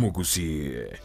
Omogusii.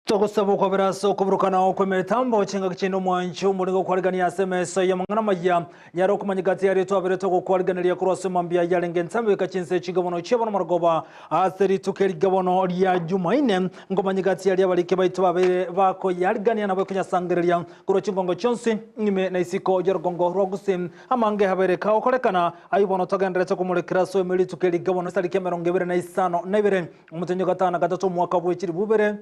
Togosaba okwabera ase okoburukana okw'emetambo chingaki chinde omwancho omore gokwarigania ase emeso y'amang'ana amaya. Nyare okomanya gati yaria twabere togokwariganeria korwa ase mambia yarenge entambe goika chinse chigabono chia bono marogoba ase rituko eri rigabono ria Jumaine. Nkomanya gati yaria abariki baito babeire bakoyarigania nabo ekonyasangereria korwa chingongo chionsi ime na isiko y'orogongo rwa Gusii. Amange abeire kagokorekana ayio bono togenderete komorekera ase oime rituko eri rigabono chitariki 25. Omotenyi o gatano na gatato omwaka bwe chilifu ibere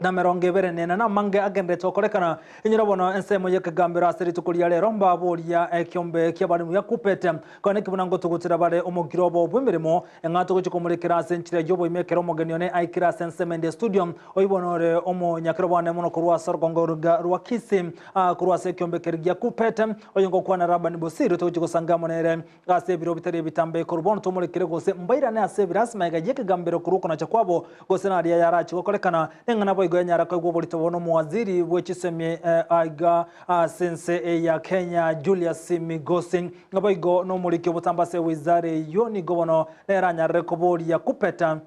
na emerongo ebere nene namange agenderete gokorekana. Inyora bono ensemo y'ekegambero ase rituko ria rero mbaboria ekiombe ki'abaremu yakupete. Kwana eki buna ngotugutera bare omokiro obo bw'emeremo, eng'a togochia komorekera ase enchera y'oboime ekero omogeni one aikire ase ensemo ende estudio. Oyio bono ore omonyakero bwane mono korwa ase orogongo rwa Kisii, korwa ase ekiombe keria giakupete. Oyo ngokwana Labani Bosire togochia gosanga amo nere. Ase ebiro bitari ebitambe korwa bono tomorekere gose mbairane ase ebirasi magega y'ekegambero korwa okonacha kwabo, gose naria ayarachie gokorekana, neng'ana boigo yanyara koigwa oborito bono omowaziri bwe chisemi aiga ase ense ya Kenya Julius Migosi. Naboigo nomoriki obotambe ase ewizara eyio nigo bono nere anyarire koboria Kupeta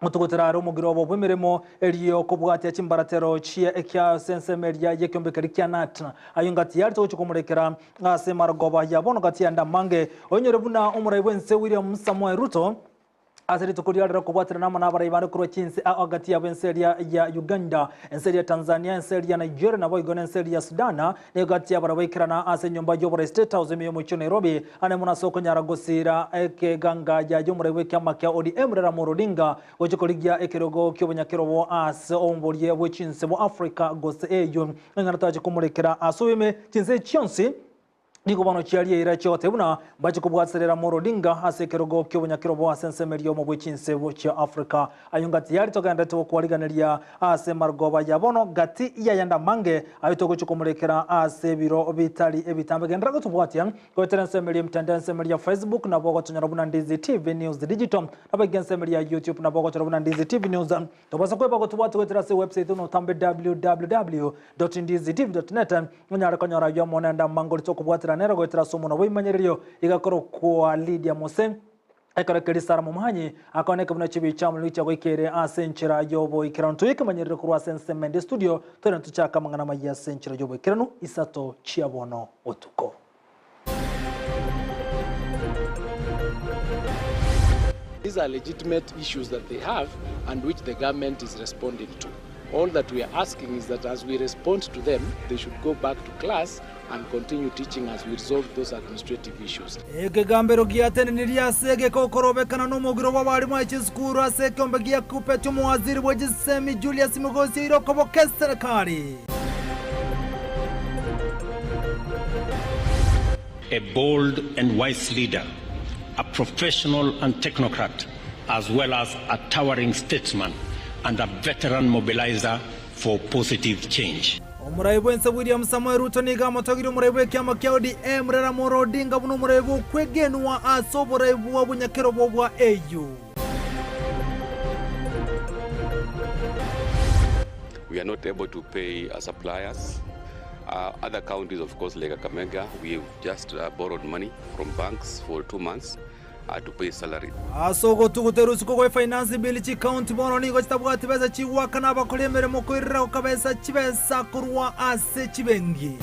Motugutera are omogiro obo bw'emeremo, erio kobwatia chimbaratero chie ekia ase ensemo eria y'ekeombe keria kia Nat. Ayio ngati yarete gochia komorekera ase marogoba ya bono gati y'ande amange. Oinyore buna omorai bw'ense William Samoei Ruto ase rituko ria rero kobwaterana amo nabarai bande korwa chinse ao gati yabo ense eria ya Uganda, ense eria ya Tanzania, ense eria ya Nigeria naboigo nense eria ya Sudan. Nigo gati y'abaria baikerana ase enyomba y'oborai State House ime y'omochie o Nairobi, ande mono ase okonyara gosiira ekeganga y'omorai bw'ekiama kia ODM Raila Amolo Odinga gochia korigia ekerogo ki'obonyakerobo ase oboboria bwe chinse bwa Africa gose AU. Eng'ana tache komorekera ase oboime chinse chionsi nigo bono chiarieire chigotebi buna mbache kobwatisa Raila Amolo Odinga ase ekerogo ki'obonyakerobo ase ensemo eria omo bwe chinse chia Africa. Ayio ngati yari togenderete gokwariganeria ase marogoba ya bono gati y'ayande amange aye togochia komorekera ase ebiro bitari ebitambe. Genderera gotobwatia goetera ensemo eria emitandao ensemo eria ya Facebook nabo ogotonyora buna Ndizi TV News Digital nabo iga ensemo eria ya YouTube nabo ogochora buna Ndizi TV News. Tobasa kweba gotobwatia goetera ase ewebsite notambe www.ndizitv.net onyare konyora ayio amo nende amange orito okobwatera nere goetera ase omonwa bw'ebimanyererio iga korokwa Lydia Mose. Ekero keria Sara momanyi akaoneka buna chibicha amo negochia goika ere ase enchera y'oboikeranu. Toyekemanyererie korwa ase ensemo ende estudio, torende tochake amang'ana amayia ase enchera y'oboikeranu isato chia bono botuko. These are legitimate issues that they have and which the government is responding to. All that we are asking is that as we respond to them, they should go back to class and continue teaching as we resolve those administrative issues. Ekegambero giatenenirie ase egekokorobekana nomogiro bw'abarimu aye chisukuru ase ekeombe gia Kuppet omowaziri bwe chisemi Julius Migosi oire okoboka eserekari. A bold and wise leader, a professional and technocrat, as well as a towering statesman and a veteran mobilizer for positive change. Omorai bw'ense William Samoei Ruto nigo amotogirie omorai bw'ekiama kia ODM Raila Amolo Odinga buna omorai bw'okwegenwa ase oborai bwa bonyakerobo bwa AU. We are not able to pay our suppliers. Other counties of course like Kakamega we have just borrowed money from banks for 2 months to pay salary. Ase ogotuguta erusiko gwe Finance Bill chikaunti bono nigo chitabwati besa chigoakana abakori emeremo koirera gokabesa chibesa korwa ase chibengi.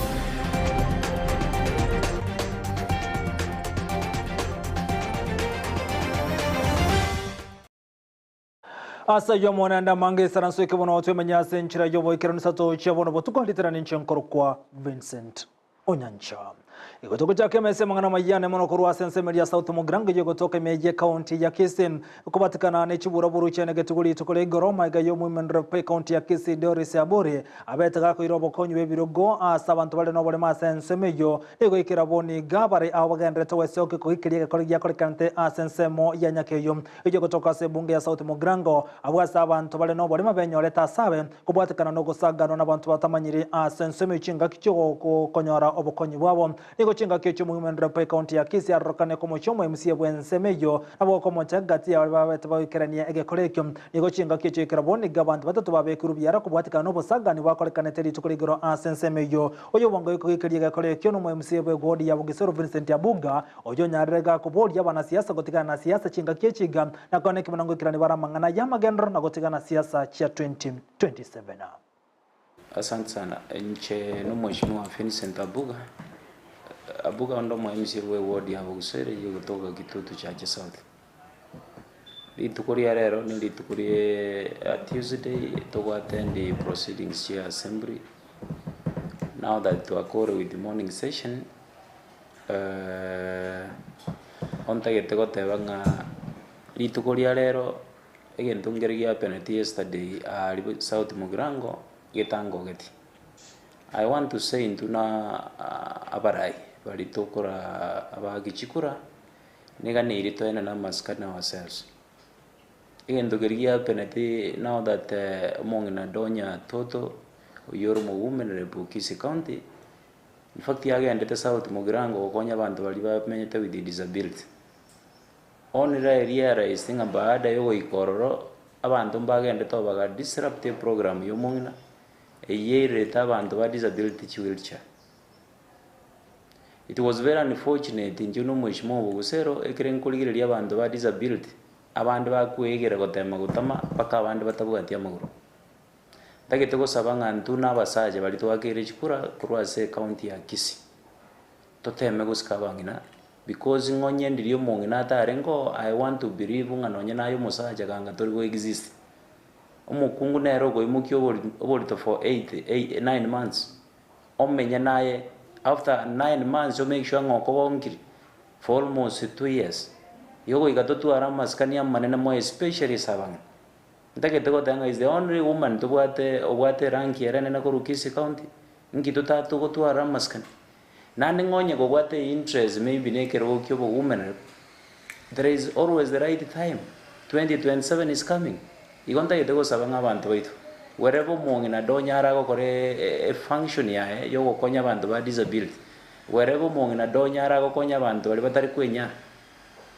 Ase ayio amonene amange esaranso eke bono twemenye ase enchera y'oboikeranu satochia bono botuko riterane inche nkorokwa Vincent Onyancha. Igo togochaka emesa amang'ana amayia mono korwa ase ensemo eria South Mugirango eyio egotoka ime ye county ya Kisii kobatikana ne chiburaburu chiane getugo rituko ria igoro maiga y'omoimenero pe county ya Kisii Doris Aburi abete gakoira obokonyi bw'ebirogo ase abanto bare noboremo ase ensemo eyio nigo ikera boniga bare abo bagenderete gwesokia koikeria egekore giakorekanete ase ensemo ya Nyakeyo eyio gotoka ase ebunge ya South Mugirango abwo ase abanto bare noborema benyorete asabe kobwatekana nogosaganwa n'abanto batamanyiri ase ensemo eyio chingaki chiogokonyora obokonyi bwabo. Nigo chingaki echio omoimenero pe county ya Kisii arorokane komochia omo MCA bw'ensemo eyio nabo gokomocha egati ya baria babete bagoikerania egekore ekio. Nigo chingaki echio ekero boniga abanto batato babekirwe biara kobwatekana nobosagani bwakorekanete rituko rigoro ase ensemo eyio. Oyo obwango goikeria egekore ekio nomo MCA bw'eward ya Bugisoro Vincent Abuga oyio onyarire gakoboria abanasiasa gotigana na siasa chingaki echiga na kone ekimo goikerani bare amang'ana y'amagendero na gotigana siasa chia 2027. Asante sana. Nche no mheshimiwa Vincent Abuga. Abuga ndo mwa MCA we ward ya Bogusere yegotoka Kitutu Chache South. Rituko ria rero ni rituko ria Tuesday togo attend the proceedings chia assembly. Now that twakore with the morning session, ontagete goteba ng'a rituko ria rero egento nkere giapeneti yesterday aria South Mugirango getangogeti. I want to say intwe na abarai baria tokora abagichikura niganeiri toende na amasikani ourselves. Egento keria giapeneti now that omong'ina Donya Toto oyio ore omowomen rep o Kisii County, in fact agendete South Mugirango gokonya abanto baria bamenyete with disability. Only I realized ng'a baada ya ogoika ororo abanto mbagendete baga disrupt eprogram ya omong'ina eyio eirete abanto ba disability chi wheelchair. It was very unfortunate inche na omheshimiwa Bogusero ekere nkorigereria abanto ba disability abande bakwegera gotema gotama mpaka abande batabwati amagoro. Ntagete gosaba ng'a intwe na abasacha baria twakeire chikura korwa ase ecounty ya Kisii, toteme gosika abang'ina because ng'onye ndiria omong'ina atarenge oo I want to believe ng'a nonye naye omosacha ganga tori go exist. Omokungu nere okoimokia oborito for 8, 9 months, omenye naye after 9 months o make sure ng'a okogonkire for almost 2 years. Igo goika totware amasikani amanene mono especially ase abang'ina. Ntagete goteba ng'a is the only woman tobwate obwate erank ere enene korwa Kisii County, nki totatogotwara amasikani. Naende ng'onye kobwate interest maybe na ekerogo kia obowomen rep, there is always the right time, 2027 is coming. Igo ntagete gosaba ng'a abanto baito, wherever omong'ina Donya aragokora efunction yaye ya ogokonya abanto ba disability, wherever omong'ina Donya aragokonya abanto baria batari kwenyara,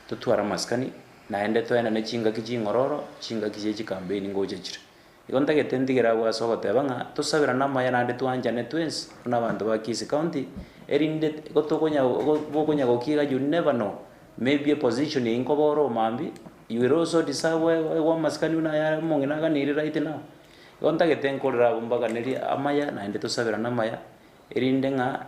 totware amasikani, naende toenane chingaki ching'ororo, chingaki chia chicampaign ngocha chire. Igo ntagete ntigere abwo ase ogoteba ng'a tosabirane amaya naende twanchane twensi buna abanto ba Kisii County, erinde gotokonya bokonya gokiga you never know, maybe eposition eywo nkobora omambia, you will also deserve oegwe amasikani buna aya omong'ina aganire right now. Igo ntagete nkorere abwo mbaganerie amaya naende tosabirane amaya, erinde ng'a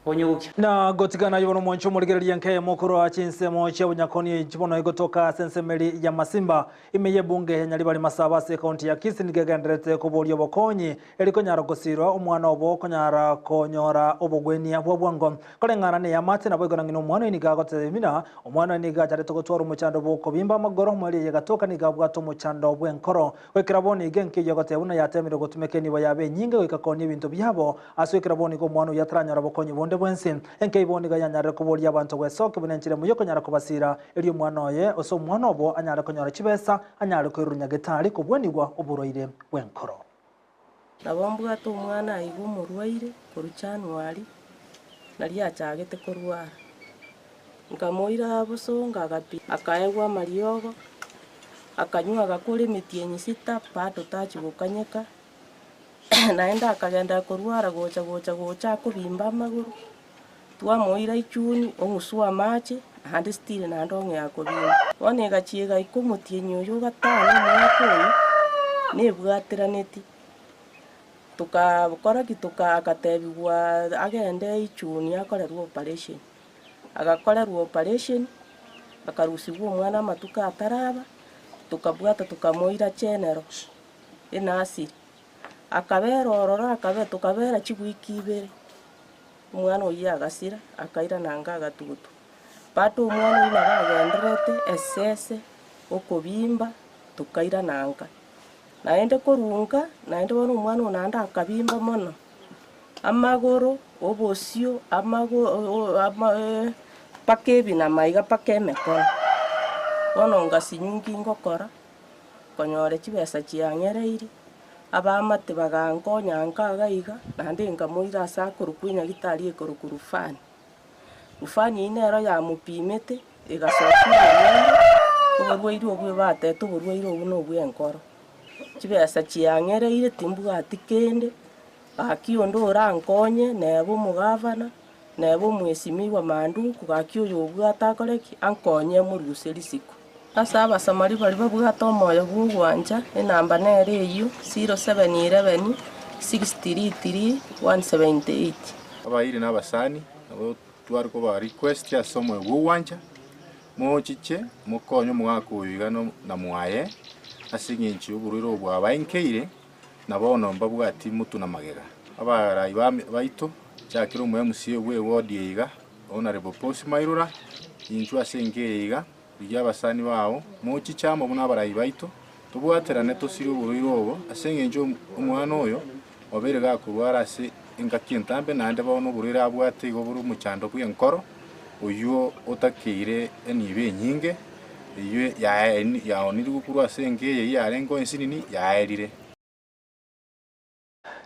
onye gokia. Na gotigana yono mwancho omorigereria nkeyemo korwa chinsemo chia bunyakoni chibono egotoka ase ensemeri ya Masimba ime y'ebunge ya Nyaribari Masaba ase ekaunti ya Kisii nigo egenderete koboria obokonyi eri konyara gosirwa omwana obo konyara konyora obogwenia bwa bwango koreng'ana na eyamate nabo igo nang'ina omwana oyo nigo agotebina omwana oyo nigo acharete gotwara omochando bw'okobimba amagoro omweri eye gatoka nigo abwate omochando bw'enkoro goikera bono iga enki eyio egoteba buna yatemire gotumeka enibo yabo enyinge goika konia ebinto biabo ase goikera bono igo omwana oyo ataranyora bokonyi bonde bwensi enki bono iga yanyarire koboria abanto gwesoke buna enchera emo yokonyara kobasira eri omwana oye ase omwana obo anyare konyora chibesa anyare koirwa nyagetari kobwanigwa oborwaire bw'enkoro. Nabo mbwate omwana aiga omorwaire korwa January, naria achagete korwara. Nkamoira bosongo agapi akaegwa amariogo, akanywa agakora emetienyi sita bado tachi gokanyeka, naende akagenda korwara gocha gocha gocha akobimba amagoro, twamoira ichuni ong'uswa amache, naende still naende ong'ea kobimba. Bono egachia egaika omotienyi oyo ogatano omwaka oyo, nebwateraneti. Tokakora ki? Toka agatebiwa agende ichuni akorerwe operation. Agakorerwa operation, akarusiwa omwana amatuko ataraba, tokabwata tokamoira general, enursery. Akabera ororo akabe tokabera chiwiki ibere, omwana oyio agasira, akairana nka agatugutwa. Bado omwana oyio nabo agendererete esese, okobimba, tokairana nka. Naende korwa nka, naende bono omwana oyo naende akabimba mono, amagoro, obosio, amago ama mpaka ebinama iga mpaka emekono. Bono ngasinywa nki ngokora, konyora chibesa chiang'ereiri, abamate bagankonya nka iga iga, naende nkamoira ase akorokwa enyagitari ekorokwa Rufani. Rufani eyio nero yamopimete, egasokia oborwaire, oborwaire obwo batete oborwaire obwo na obwa enkoro. Chibesa chiang'ereire timbwati kende, gaki onde orankonye neba omogavana, neba omwesimigwa Manduku, gaki oyo obwate akore ki? Ankonye morusie risiko. Ase abasamari baria babwate omoyo bw'ogwancha, enamba nere eyio, 0711 633 178. Abairi na abasani nabo tware koba request ase omoyo bw'ogwancha, mochiche mokonye omogaka oyo iga na mwaye ase eng'encho y'oborwaire obo bwabaenkeire, na bono mbabwati motwe na magega. Abarai baito, chakera omo MCA bwe eward eye iga, Honourable Paul Mairura, inchwe ase enka eye iga, Rigia abasani bao, mochiche amo buna abarai baito, tobwaterane tosirie oborwaire obo, ase engencho omwana oyo obeire gakorwara ase engaki entambe, naende bono oborwaire abwate igo bore omochando bw'enkoro, oyio otakeire enibo enyinge, eyio yaonirigwe korwa ase enka eye yarenge ensinini yaerire.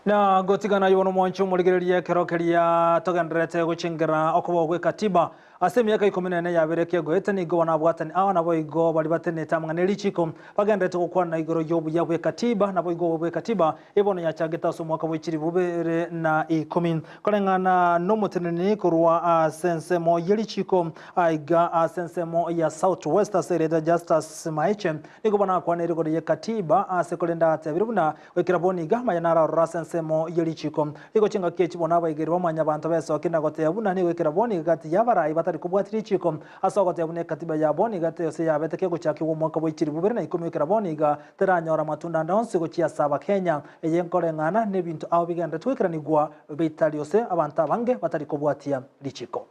Na gotigana ayio bono mwanche omorigereria ekero keria togendererete gochengera okobao gw'ekatiba. Ase emiaka ikomi na ene yabere kegoeta nigo bono abwatani ao naboigo baria batenenete amang'ana erichiko bagendererete gokwana igoro y'obuya bw'ekatiba naboigo obobe bw'ekatiba eye bono yachagete ase omwaka bwe chilifu bibere na ikomi. Koreng'ana nomoteneneri korwa ase ensemo y'erichiko aiga ase ensemo ya South West ase erieta Justus Maeche nigo bono akwanire igoro y'ekatiba ase korende atebire buna Goikera bono iga, amaya nararore ase ensemo ye richiiko. Nigo chingaki echi bono abaigeri ba Mwanyabaanto besokia na gotebia buna nigo goikera bono iga gati y'abarai batari kobwatia richiiko, ase ogotebia buna ekatiba ya bono iga teyose yabete kegochakigwa omwaka bwe chilifu bibere na ikomi goikera bono iga teranyora amatunda ande onsi gochia ase Abakenya. Eye nkoreng'ana nebinto ao bigenderete goikeranigwa bitari ase abanto abange batari kobwatia richiiko.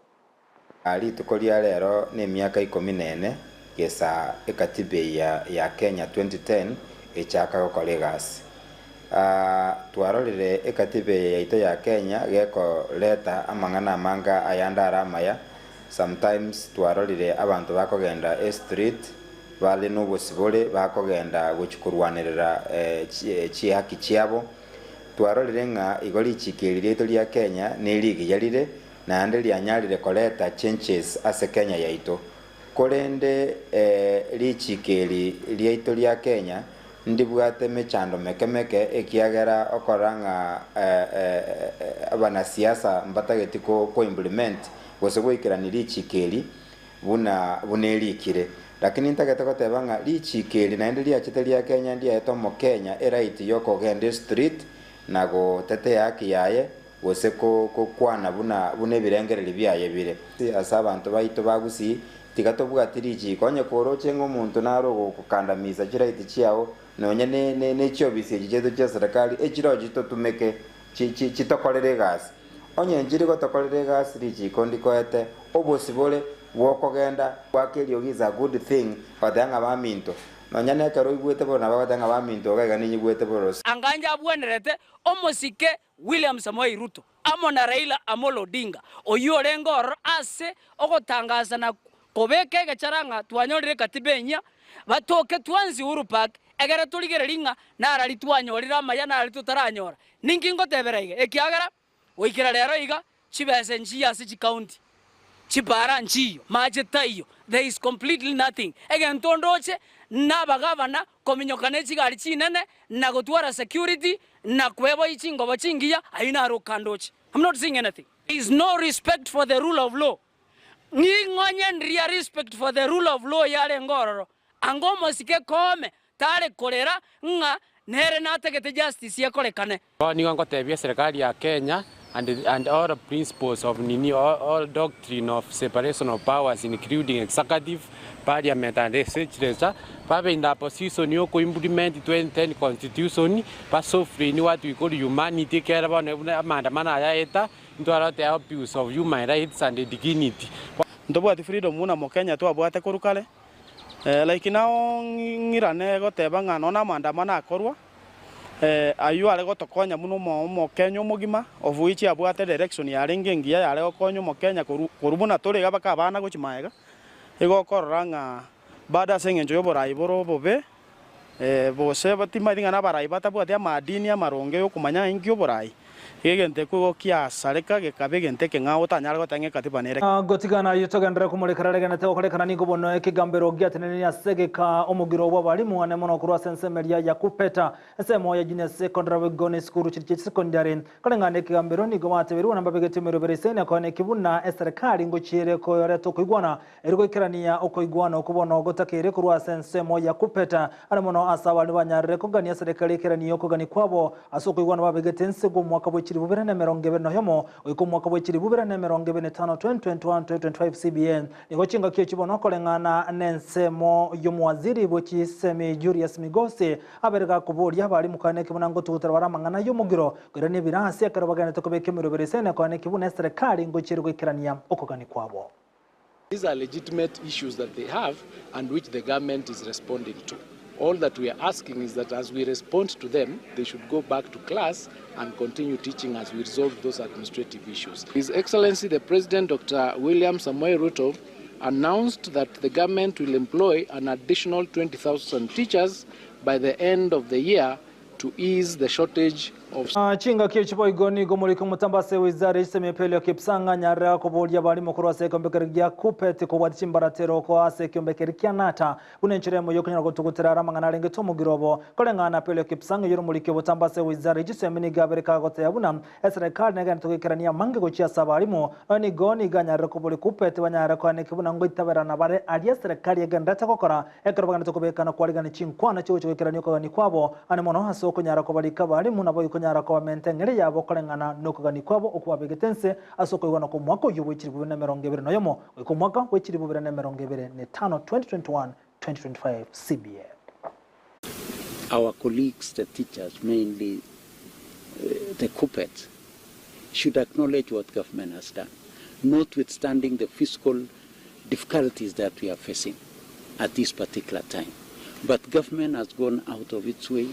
Rituko ria rero nemiaka ikomi na ene gesa ekatiba eye ya Kenya 2010 echaka gokora egasi. Twarorire ekatiba eye yaito ya Kenya gekoreta amang'ana amange ayande are amaya, sometimes twarorire abanto bakogenda estreet bare nobosibore bakogenda gochia korwanerera chihaki chiabo. Twarorire ng'a igo richiko eri riaito ria Kenya nerigiya rire naende rianyarire koreta changes ase Kenya yaito. Korende richiiko eri riaito ria Kenya ndibwate emechando meke meke ekiagera okorora ng'a abanasiasa mbatageti ko implement gose goikerania richiiko eri buna buna erikire. Lakini ntagete goteba ng'a richiiko eri naende riachete ria Kenya ndiaete omokenya eright yokogenda estreet na gotetea haki yaye gose gokwana buna buna ebirengererio biaye bire. Ase abanto baito ba Gusii, tiga tobwati richiiko. Onye koroche ng'a omonto nare ogokandamisa chiraiti chiao, nonya ne ne ne chiofisi echi chiaito chia serikali, echiroo chitotumeke chi chi chitokorere egasi. Onye nchiri gotokorera egasi richiiko ndikoete obosibore bw'okogenda goaka eriogi is a good thing, goteba ng'a baminto. Nonya nekero oigwete bororo nabo bagoteba ng'a baminto iga iga ninyigwete bororo. Anga inche abwenerete omosike William Samoei Ruto amo na Raila Amolo Odinga, oyio orenge ororo ase ogotangasana Kobeka egechara ng'a twanyorire ekatiba enyia, batoke twensi Uhuru Park, egere torigererie ng'a narari twanyorire amaya narari totaranyora. Ninki ngotebera iga? Ekiagera goikera rero iga chibesa nchiyo ase chicounty, chipara nchiyo, mache taiyo, there is completely nothing. Egento ndoche na abagavana kominyoka ne chigari chinene na gotwara security na kweboyia chingobo chingiya, ayio naro okandoche. I'm not seeing anything. There is no respect for the rule of law. Ning'o onye ndiria respect for the rule of law yarenge ororo, anga omosike Koome tare korera ng'a nere natagete justice ekorekane. Bono nigo ngotebia eserekari ya Kenya and and all principles of nini all doctrine of separation of powers including executive, parliament and legislature babe in the position yo ko implement 2010 constitution ba sovereign what we call humanity ekere bono buna amaandamano aya aeta Ntwarete abuse of human rights and dignity. Ntobwati freedom buna mokenya twabwate korwa kare, like now ng'irane goteba ng'a nonya amaandamano akorwa, aywo are gotokonya buna omo omokenya omogima of which abwate direction yarenge engiya yare gokonya omokenya korwa korwa buna tore iga mpaka abana gochia magega, igo okorora ng'a bado ase eng'encho ya oborai bore obobe, Gose timanyeti ng'a nabarai batabwati amadini amaronge y'okomanya inki oborai, iga egento ekio igo kiasareka gekaba egento ekeng'ao otanyare goteba ng'a ekatiba nere. Gotigana ayio togenderere komorekera regenete gokorekana nigo bono ekegambero giatenenire ase egeka omogiro bw'abalimu ane mono korwa ase ensemo eria ya Kupeta, ensemo ya Junior Secondary boigo ne esukuru chiria chie chisekondari. Koreng'ana nekegambero nigo bateberigwe na mbabegete emerobero ise na koene buna eserekari ngochiere koyoreta okoigwana Erio goikerania okoigwana okwo bono gotakeire korwa ase ensemo ya Kupeta, are mono ase abanto banyarire kogania eserekari ekeranie okogania kwabo ase okoigwana babegete inse kw'omwaka bwe chilifu bibere na emerongo ebere na oyomo goika omwaka bwe chilifu bibere na emerongo ebere na etano, 2021-2025 CBA. Nigo chingaki echi bono koreng'ana nensemo y'omowaziri bwe chisemi Julius Migosi abere gakoboria abarimu kane ki buna ngotugutera bare amang'ana y'omogiro koirania ebirasi ekero bagenderete kobeka emerobero ase kone ki buna eserekari ngochiere goikerania okogania kwabo. These are legitimate issues that they have and which the government is responding to. All that we are asking is that as we respond to them, they should go back to class and continue teaching as we resolve those administrative issues. His Excellency the President, Dr. William Samoei Ruto, announced that the government will employ an additional 20,000 teachers by the end of the year to ease the shortage of. Chingaki echi boigo nigo omoriki omotambe ase ewizara y'echisemi Pelio Kipsang anyarire koboria abarimu korwa ase ekiombekeri gia Kuppet kobwatia chimbaratero oko ase ekiombekeri kia Nata buna enchera emo yokonyara gotugutera are amang'ana arengete omogiro obo. Koreng'ana na Pelio Kipsang oyore omoriki obotambe ase ewizara y'echisemi nigo abere kagotebia buna eserekari negenderete goikerania amange gochia ase abarimu nonya nigo nigo anyarire koboria Kuppet banyare koaneki buna ngoitaberana bare aria eserekari egenderete gokora Ekero bagenderete kobeka na kwarigania chinkwana chigochia goikerania okogania kwabo, aane mono ase okonyara kobarika abalimu, naboigo konyara kobamenta eng'eria yabo koreng'ana nokogania kwabo okwo babegete inse ase okoigwana kw'omwaka oyio bwe chilifu bibere na emerongo ebere noyomo goika omwaka bwe chilifu bibere na emerongo ebere na etano, 2021, 2025 CBA. Our colleagues the teachers mainly the Kuppet should acknowledge what government has done notwithstanding the fiscal difficulties that we are facing at this particular time. But government has gone out of its way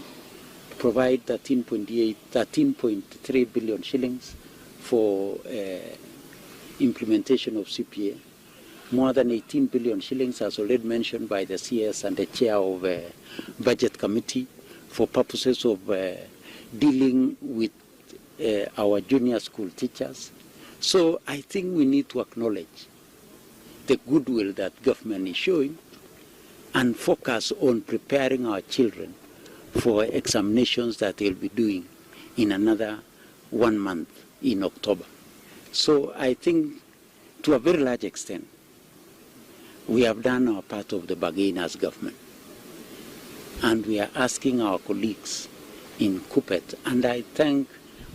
to provide 13.8, 13.3 billion shillings for uh, implementation of CPA. More than 18 billion shillings, as already mentioned by the CS and the chair of uh, budget committee, for purposes of uh, dealing with uh, our junior school teachers. So I think we need to acknowledge the goodwill that government is showing and focus on preparing our children for examinations that they'll be doing in another one month in October. So I think to a very large extent, we have done our part of the bargain as government. And we are asking our colleagues in Kuppet, and I thank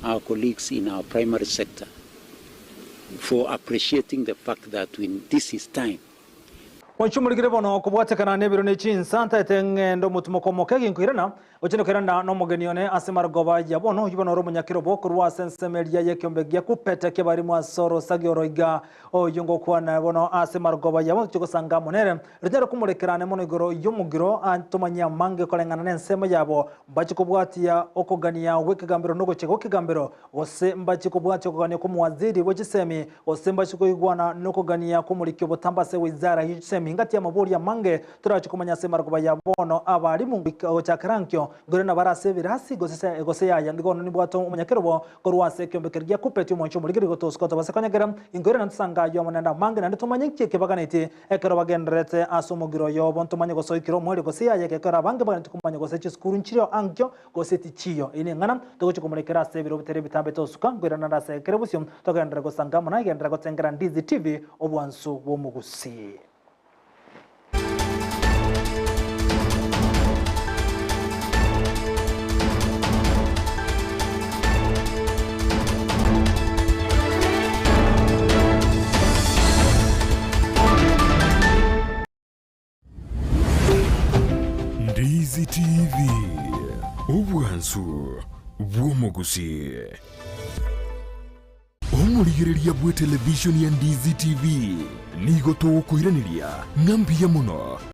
our colleagues in our primary sector for appreciating the fact that when this is time Mwanchumurigire bono kobwatekana n'ebiro ne chinsa ntaete ng'ende omotumo kwa omoke ginkoirana. Gochia keranda nomogeni one ase marogoba ya bono, oyio bono ore omonyakerobo korwa ase ensemo eria y'ekiombe gia Kupete ki'abarimu ase orosagi oro iga. Oyio ngokwana bono ase marogoba ya bono tochie gosanga amo nere, rinyare komorekerane mono igoro y'omogiro, tomanye amange koreng'ana nensemo yabo, mbachie kobwatia okogania gw'ekegambero nogochia gw'ekegambero, gose mbachie kobwatia okogania kw'omowaziri bwe chisemi, gose mbachie koigwana nokogania kw'omoriki obotambe ase wizara ye chisemi. Ngati y'amabori amange torache komanya ase marogoba ya bono abarimu gochakera ankio, nkore nabare ase ebirasi gose gose yaya. Nigo nibwate omonyakerobo korwa ase ekiombe keria gia Kupeti omwancho omorigeri gotosuka tobase konyegera. Inkoire naende tosange ayio amo naende amange naende tomanye nki eke baganetie ekero bagendererete ase omogiro oyo obo. Ntomanye gose oikire omoerio gose yaya egekero abange baganetie komanya gose chisukuru nchireo ankio gose tichiyo. Eye neng'ana togochia komorekera ase ebiro bitere ebitambe tosuka nkoirana naende ase ekere bosio togenderere gosanga amo naye genderera gotengera Ndizi TV obwansu bw'omogusii. Ndizi TV, obwansu bw'omogusii. Omorigereria bw'etelevishoni ya Ndizi TV nigo togokoiraneria ng'a mbuya mono.